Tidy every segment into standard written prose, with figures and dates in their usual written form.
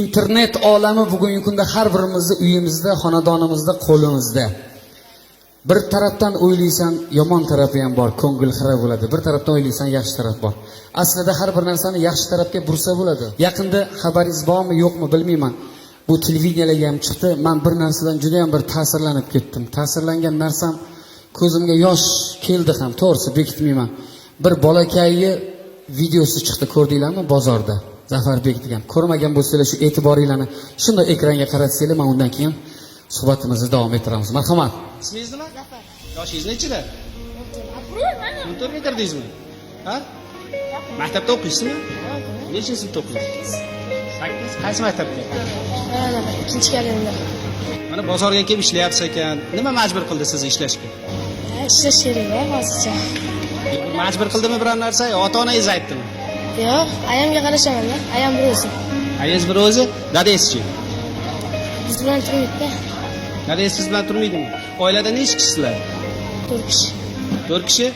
Internet olami bugungi kunda har birimizni uyimizda, xonadonimizda, qo'limizda. Bir tarafdan o'ylaysan, yomon tarafi ham bor, ko'ngil xira bo'ladi. Bir tarafdan o'ylaysan, yaxshi taraf bor. Aslida har bir narsani yaxshi tarafga bursa bo'ladi. Yaqinda xabaringiz bormi, yo'qmi bilmayman. Bu televideniyalarga ham chiqdi. Men bir narsadan juda ham bir ta'sirlanib ketdim. Ta'sirlangan narsam ko'zimga yosh keldi ham, to'g'risi bekitmayman. Bir bolakayni videosi chiqdi, ko'rdinglarmi bozorda? Zafarbek degan. Ko'rmagan bo'lsanglar shu e'tiboringlarni shunday ekranga qaratsanglar, men undan keyin suhbatimizni davom ettiramiz. Marhamat. İsmingiz nima? Zafar. Yoshingiz nechida? 14 ga kirdingizmi? Ha? Maktabda o'qiysizmi? Nechinchi sinfda o'qiysiz? 8. Qaysi maktabda? Ikkinchi kalimda. Mana bozorga kelib ishlayapsiz ekan. Nima majbur qildi sizni ishlashga? Ishlash kerak hozircha. Majbur qildimi biror narsa? Yo ota-onangiz aytdimi? Yo'q, ayamga qarashaman-da. Ayam bir o'zi. Ayangiz bir o'zi, dadangizchi? Biz bilan turmaydi-da. Dadangiz siz bilan turmaydimi? Oilada nechi kishisizlar? 4 kishi. 4 kishi.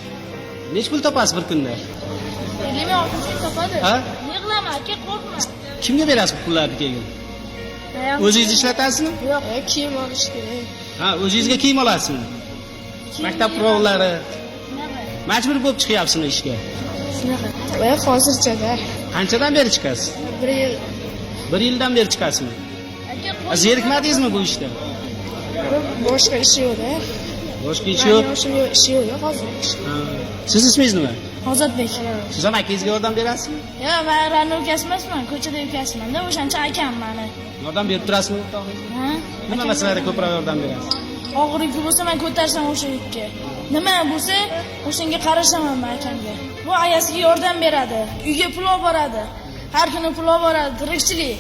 Nechi pul topasiz bir kunda? 50 ming 60 ming topadi. Ha? Yig'lama aka, qo'rqma. Kimga berasiz bu pullarni keyin? O'zingiz ishlatasizmi? Yo'q, kiyim olish kerak. Ha, o'zingizga kiyim olasizmi? Maktab qurollari. Majbur bo'lib chiqyapsizmi ishga? Shunaqa. Yo'q, hozircha-da. Qanchadan beri chiqasiz? Bir yil. Bir yildan beri chiqasizmi? Zerikmadingizmi bu ishda? Boshqa ishi yo'q-da. Boshqa ish yo'q. Yoshim yo'q, ishi yo'q hozir. Siz ismingiz nima? Ozodbek. Siz ham akangizga yordam berasizmi? Yo'q, men Rani ukasi emasman, ko'chada ukasiman-da, o'shancha akam mani. Yordam berib turasizmi o'rtog'ingizga? Ha? Nima masalada ko'proq yordam berasiz? Og'ir yuki bo'lsa, men ko'tarsam o'sha yukka. Nima bo'lsa, o'shanga qarashaman men akamga. Bu ayasiga yordam beradi, uyga pul olib boradi. Har kuni pul olib boradi, tirikchilik.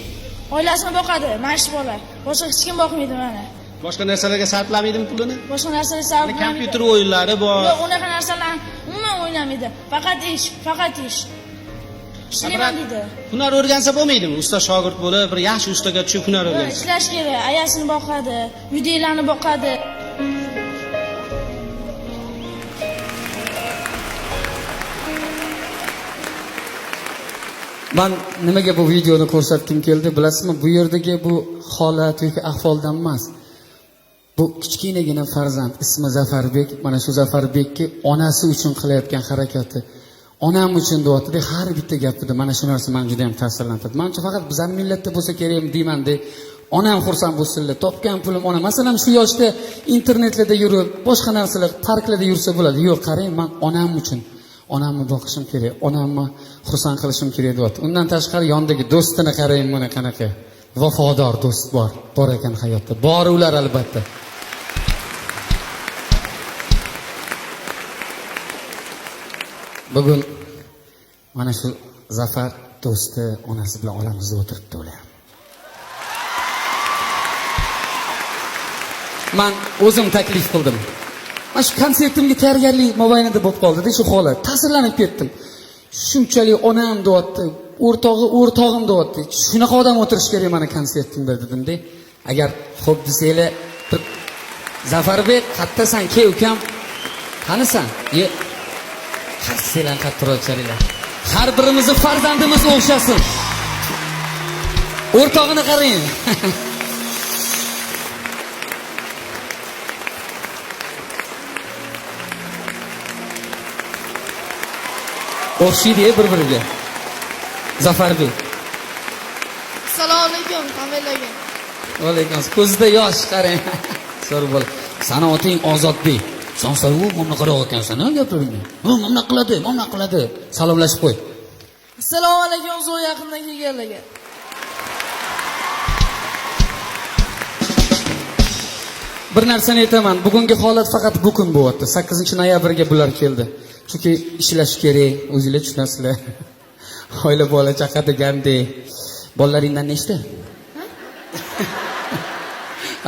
Oilasini boqadi, mana shu bola. Boshqa hech kim boqmaydi meni. Boshqa narsalarga sarflamaydimi pulini? Boshqa narsaga sarflamaydi. Kompyuter o'yinlari bor. Yo'q, unaqa narsalarni umuman o'ynamaydi. Faqat ish, faqat ish. Ishlayman deydi. Hunar o'rgansa bo'lmaydimi? Usta shogird bo'lib, bir yaxshi ustaga tushib hunar o'rgansa. Ishlash kerak, ayasini boqadi, uydagilarni boqadi. Man nimaga bu videoni ko'rsatgim keldi, bilasizmi? Bu yerdagi bu holat yoki ahvoldan emas. Bu kichkinagina farzand, ismi Zafarbek, mana shu Zafarbekki onasi uchun qilayotgan harakati. Onam uchun deyapti, har bitta gapida mana shu narsa meni juda ham ta'sirlantirdi. Menimcha faqat bizning millatda bo'lsa kerak deyman-da. Onam xursand bo'lsinlar, topgan pulim ona. Masalan, shu yoshda internetlarda yurib, boshqa narsalar, parklarda yursa bo'ladi. Yo'q, qarang, men onam uchun onamni boqishim kerak, onamni xursand qilishim kerak deyapti. Undan tashqari yondagi do'stini qarang, mana qanaqa vafodor do'st bor, bor ekan hayotda. Bor ular albatta. Bugun mana shu Zafar do'sti onasi bilan olamizda o'tiribdi ular. Men o'zim taklif qildim. Mana shu konsertimga tayyorgarlik mobaynida bo'lib qoldi-da shu holat. Ta'sirlanib ketdim. Shunchalik onam deyapti, o'rtog'i o'rtog'im deyapti. Shunaqa odam o'tirish kerak mana konsertimda dedim-da. Agar xo'p desanglar, bir Zafarbek, qattasan, kel ukam? Qanisan? Ye. Qarsanglar, qattiqroq chalinglar. Har birimizni farzandimiz o'xshasin. O'rtog'ini qarang. O'xshaydi bir-biriga. Zafarbek. Assalomu alaykum, hammalarga. Va alaykum assalom. Ko'zida yosh qarang. So'rab bo'l. Sani oting Ozodbek. San u mana qarab ekansan, ha gapiringga. U mana qiladi, mana qiladi. Salomlashib qo'y. Assalomu alaykum, uzoq yaqindan kelganlarga. Bir narsani aytaman, bugungi holat faqat bu kun bo'lyapti. 8-noyabrga bular keldi. Chunki ishlash kerak, o'zinglar tushunasizlar. Oila bola chaqa degandek. Bolalaringdan nechta?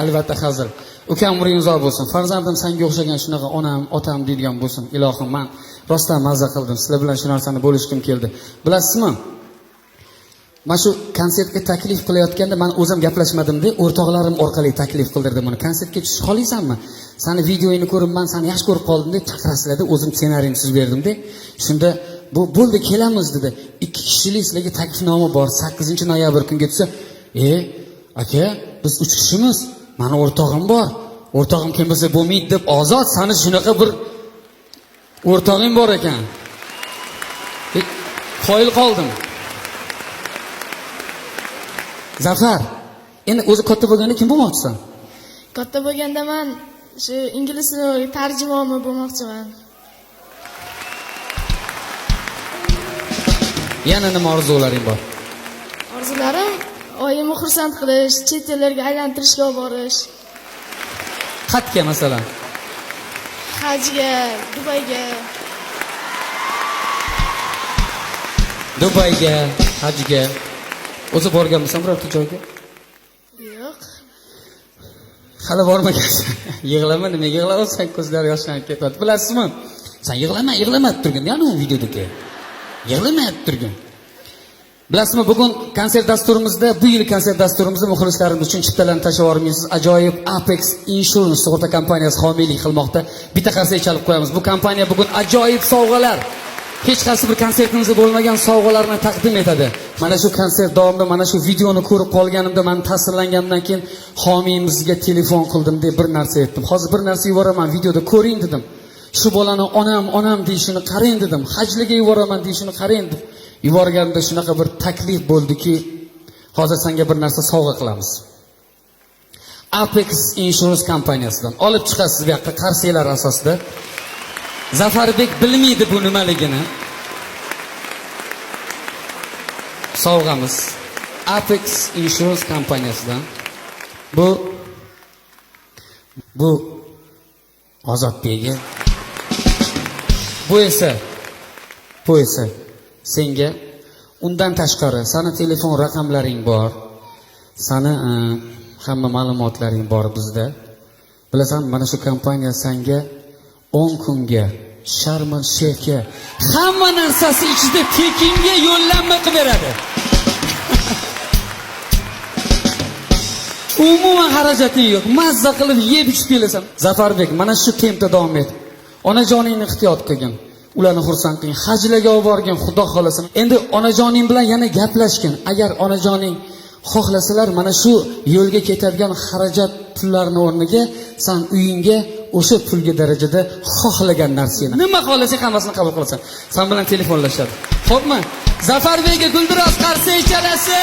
Albatta hazil. Ukam umring uzoq bo'lsin. Farzandim senga o'xshagan shunaqa onam, otam deydigan bo'lsin. Ilohim, men rostdan mazza qildim. Sizlar bilan shu narsani bo'lishgim keldi. Bilasizmi? Mana shu konsertga taklif qilayotganda men o'zim gaplashmadim-da, o'rtoqlarim orqali taklif qildirdim uni. Konsertga tushish xohlaysanmi? Seni videoyingni ko'rib, men seni yaxshi ko'rib qoldim deb chaqirasizlar deb o'zim ssenariyni tuzib berdim-da. Shunda bu bo'ldi, kelamiz dedi. 2 kishilik sizlarga taklifnoma bor. 8-noyabr kunga tushsa, Aka, biz 3 kishimiz, mani o'rtog'im bor. O'rtog'im kelmasa bo'lmaydi deb Ozod, sani shunaqa bir o'rtog'ing bor ekan. Qoyil qoldim. Zafar, endi o'zi katta bo'lganda kim bo'lmoqchisan? Katta bo'lganda men shu ingliz tili tarjimoni bo'lmoqchiman. Yana nima orzularing bor? Orzularim oyimni xursand qilish, chet ellarga aylantirishga olib borish. Qatga masalan? Hajga, Dubayga. Dubayga, hajga. O'zi borganmisan birorta joyga? Yo'q. Hali bormagansan. Yig'lama, nima yig'layapsan? Ko'zlari yoshlanib ketadi. Bilasizmi? Sen yig'lama, yig'lama deb turgin, ya'ni u videodagi. Yig'lama deb turgin. Bilasizmi, bugun konsert dasturimizda, bu yil konsert dasturimizda muxlislarimiz uchun chiptalarni tashlab yubormaysiz. Ajoyib Apex Insurance sug'urta kompaniyasi homiylik qilmoqda. Bitta qarsak chalib qo'yamiz. Bu kompaniya bugun ajoyib sovg'alar, hech qaysi bir konsertimizda bo'lmagan sovg'alarni taqdim etadi. Mana shu konsert davomida mana shu videoni ko'rib qolganimda, men ta'sirlanganimdan keyin homiyimizga telefon qildim deb bir narsa aytdim. Hozir bir narsa yuboraman, videoda ko'ring dedim. Shu bolani onam, onam deyishini qarang dedim. Hajliga yuboraman deyishini qarang deb yuborganimda shunaqa bir taklif bo'ldiki, hozir senga bir narsa sovg'a qilamiz. Apex Insurance kompaniyasidan olib chiqasiz bu yoqqa qarsaklar asosida. Zafarbek bilmaydi bu nimaligini. Sovg'amiz Apex Insurance kompaniyasidan. Bu Ozodbekga. Bu esa senga. Undan tashqari sani telefon raqamlaring bor. Sani hamma ma'lumotlaring bor bizda. Bilasan, mana shu kompaniya senga 10 kunga Sharm el-Sheyxga hamma narsasi ichida tekinga yo'llanma qilib beradi. Umuman xarajating yo'q. Mazza qilib yeb ichib kelasan. Zafarbek, mana shu tempda davom et. Onajoningni ehtiyot qilgin. Ularni xursand qilgin. Hajlarga olib borgin, Xudo xolasa. Endi onajoning bilan yana gaplashgin. Agar onajoning xohlasalar, mana shu yo'lga ketadigan xarajat pullarni o'rniga san uyingga o'sha pulga darajada xohlagan narsani, nima xohlasang hammasini qabul qilasan. San bilan telefonlashadi. Xo'pmi? Zafarbekka guldiroz qarsak chalasi.